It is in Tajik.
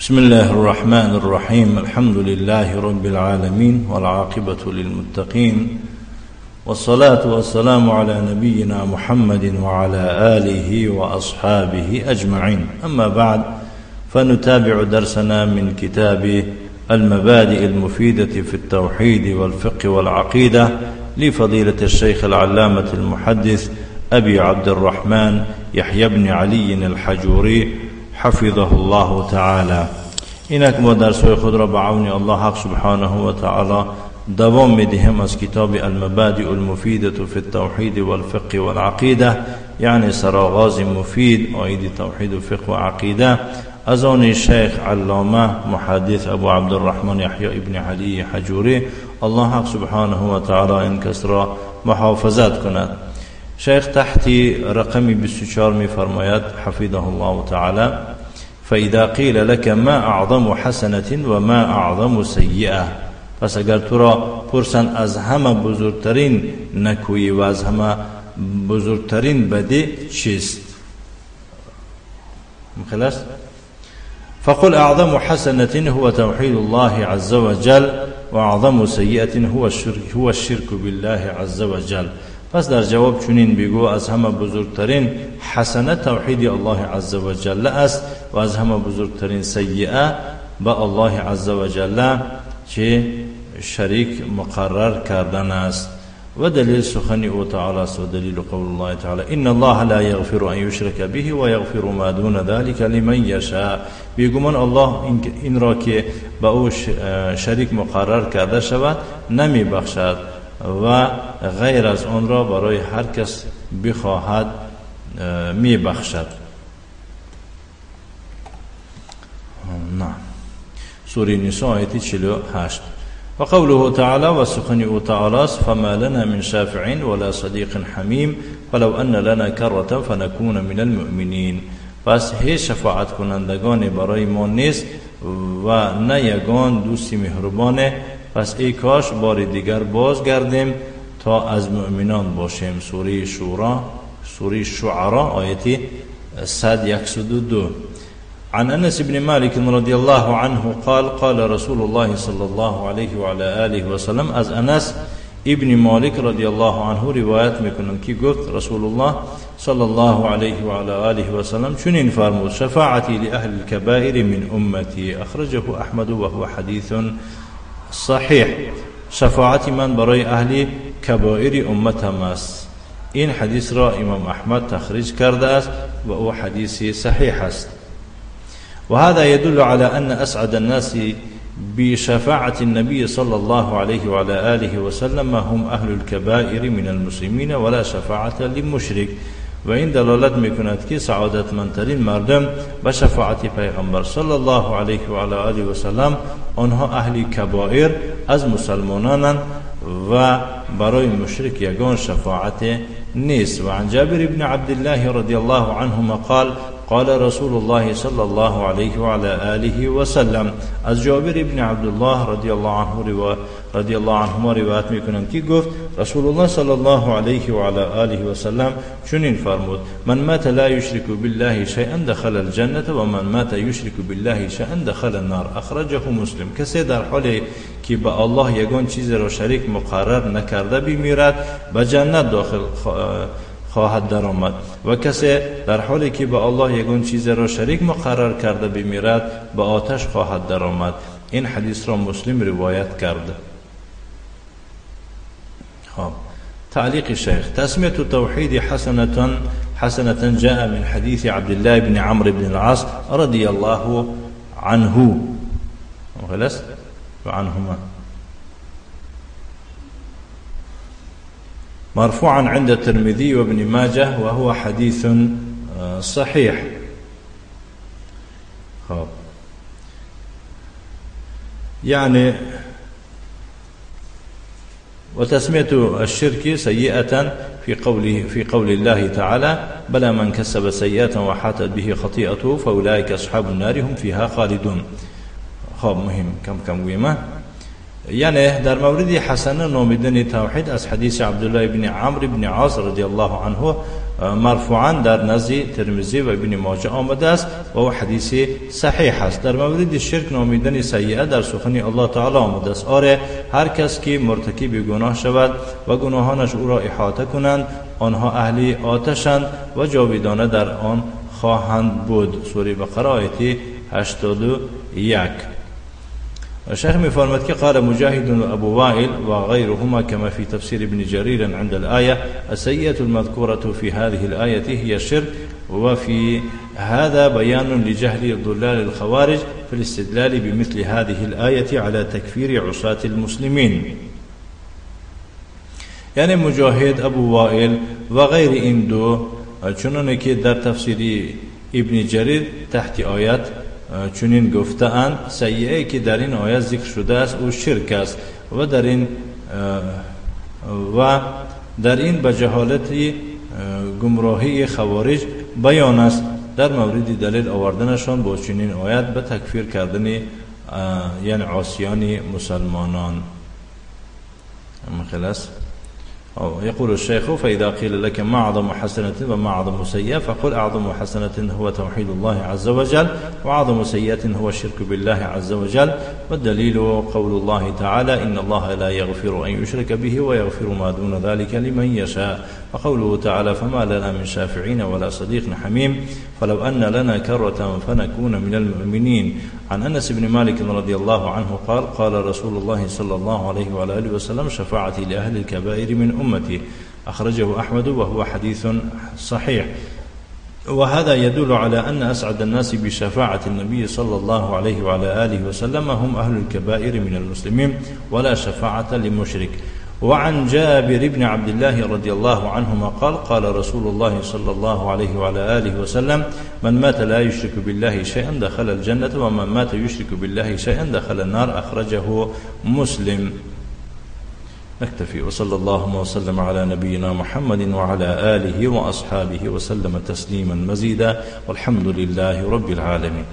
بسم الله الرحمن الرحيم. الحمد لله رب العالمين، والعاقبة للمتقين، والصلاة والسلام على نبينا محمد وعلى آله وأصحابه أجمعين. أما بعد، فنتابع درسنا من كتاب المبادئ المفيدة في التوحيد والفقه والعقيدة لفضيلة الشيخ العلامة المحدث أبي عبد الرحمن يحيى بن علي الحجوري حفظه الله تعالى. اینک ما درس‌های خود را به عون الله حق سبحانه و تعالی دوام می‌دهیم از کتاب المبادئ المفیدة فی التوحید والفقه والعقیده، یعنی سرآغاز مفید عاید توحید و فقه و عقیده، از آن شیخ علامه محدث ابو عبدالرحمن یحیی ابن علی حجوری. الله حق سبحانه و تعالی این کس را محافظت کند. شیخ تحت رقم 24 می فرماید حفظه الله تعالی: فإذا قیل لك ما اعظم حسنة و ما اعظم سیئة. پس اگر تو را پرسند از همه بزرگترین نکویی و از همه بزرگترین بدی چیست؟ خلاص؟ فقل اعظم حسنة هو توحید الله عز وجل و اعظم سیئة هو الشرك بالله عز وجل. پس در جواب چنین بگو: از همه بزرگترین حسنه توحید الله عز وجل است و از همه بزرگترین سیئه به الله عز وجل چه شریک مقرر کردن است. و دلیل سخن او تعالی است و دلیل قول الله تعالی: ان الله لا یغفر ان یشرک به و یغفر ما دون ذلك لمن یشاء. بیگمان الله این را که به او شریک مقرر کرده شود نمی بخشد و غیر از آن را برای هر کس بخواهد می بخشد. نه. سوره نساء آیت 48. و قوله تعالی و سخن او تعالی: فما لنا من شافعین ولا صدیق حمیم فلو ان لنا کرة فنکون من المؤمنین. پس هیچ شفاعت کنندگان برای ما نیست و نه یگان دوستی مهربانه، پس ای کاش بار دیگر بازگردیم تا از مؤمنان باشیم. سوره شورا، سوره شعراء آیت 102. عن أنس بن مالك رضي الله عنه قال: قال رسول الله صلى الله عليه وعلى آله وسلم. از انس ابن مالک رضی الله عنه روایت میکنند که گفت رسول الله صلی الله علیه و علی آله و سلم چنین فرمود: شفاعتی لأهل الكبائر من امتی. اخرجه احمد و هو حدیث صحیح. شفاعت من برای اهل کبائر امتم است. این حدیث را امام احمد تخریج کرده است و او حدیث صحیح است. وهذا يدل على أن أسعد الناس بشفاعة النبي صلى الله عليه وعلى آله وسلم هم أهل الكبائر من المسلمين ولا شفاعة للمشرك. و این دلالت میکند که سعادتمندترین مردم به شفاعت پیغمبر صلی الله علیه و علی آله و سلم آنها اهل کبائر از مسلمانانند و برای مشرک یگان شفاعت نیست. و عن جابر بن عبد الله رضی الله عنهما قال: قال رسول الله صلی الله علیه و علی آله و سلم. از جابر ابن عبدالله رضی الله عنهما روایت میکنند که گفت رسول الله صلی الله علیه و علی آله و سلم چنین فرمود: من مات لا یشرک بالله شیئا دخل الجنة و من مات یشرک بالله شیئا دخل النار. اخرجه مسلم. کسی در حالی که به الله یگان چیز را شریک مقرر نکرده بمیرد به جنت داخل خواهد در آمد و کسی در حالی که به الله یگان چیز را شریک مقرر کرده بمیرد به آتش خواهد در آمد. این حدیث را مسلم روایت کرده. خب، تعلیق شیخ: تسمیة التوحید حسنة جاء من حدیث عبد الله بن عمرو بن العاص رضی الله عنه خلاص وعنهما مرفوعا عند الترمذي وابن ماجه وهو حديث صحيح. يعني وتسمية الشرك سيئة في قول الله تعالى: بلى من كسب سيئة وحاطت به خطيئته فأولئك أصحاب النار هم فيها خالدون. خب مهم کم کم گویمه. یعنی در مورد حسنه نامیدن توحید از حدیث عبدالله ابن عمرو ابن عاص رضی الله عنه مرفوعا در نزد ترمذی و ابن ماجه آمده است و او حدیث صحیح است. در مورد شرک نامیدن سیئه در سخن الله تعالی آمده است: آره، هر کس که مرتکب گناه شود و گناهانش او را احاطه کنند، آنها اهل آتشند و جاویدانه در آن خواهند بود. سوره بقره آیه 81. الشيخ می‌فرماید که قال مجاهد وأبو وائل وغيرهما كما في تفسير ابن جرير عند الآية: السيئة المذكورة في هذه الآية هي الشرك، وفي هذا بيان لجهل ضلال الخوارج في الاستدلال بمثل هذه الآية على تكفير عصاة المسلمين. یعنی مجاهد، ابو وائل و غیر این دو، چنانه که در تفسیر ابن جریر تحت آیت چنین گفته‌اند: سیئه که در این آیت ذکر شده است او شرک است، و در این به جهالت گمراهی خوارج بیان است در مورد دلیل آوردنشان با چنین آیت به تکفیر کردن، یعنی عاصیان مسلمانان. خلاص. يقول الشيخ: فإذا قيل لك ما أعظم حسنة وما أعظم سيئة، فقل: أعظم حسنة هو توحيد الله عز وجل، وأعظم سيئة هو الشرك بالله عز وجل. والدليل قول الله تعالى: إن الله لا يغفر أن يشرك به ويغفر ما دون ذلك لمن يشاء. وقوله تعالى: فما لنا من شافعين ولا صديق حميم فلو أن لنا كرة فنكون من المؤمنين. عن أنس بن مالك رضي الله عنه قال: قال رسول الله صلى الله عليه وعلى آله وسلم: شفاعتي لأهل الكبائر من أمتي. أخرجه أحمد وهو حديث صحيح. وهذا يدل على أن أسعد الناس بشفاعة النبي صلى الله عليه وعلى آله وسلم هم أهل الكبائر من المسلمين، ولا شفاعة لمشرك. وعن جابر بن عبد الله رضي الله عنهما قال: قال رسول الله صلى الله عليه وعلى آله وسلم: من مات لا يشرك بالله شيئا دخل الجنة، ومن مات يشرك بالله شيئا دخل النار. أخرجه مسلم. نكتفي، وصلى الله وسلم على نبينا محمد وعلى آله وأصحابه وسلم تسليما مزيدا، والحمد لله رب العالمين.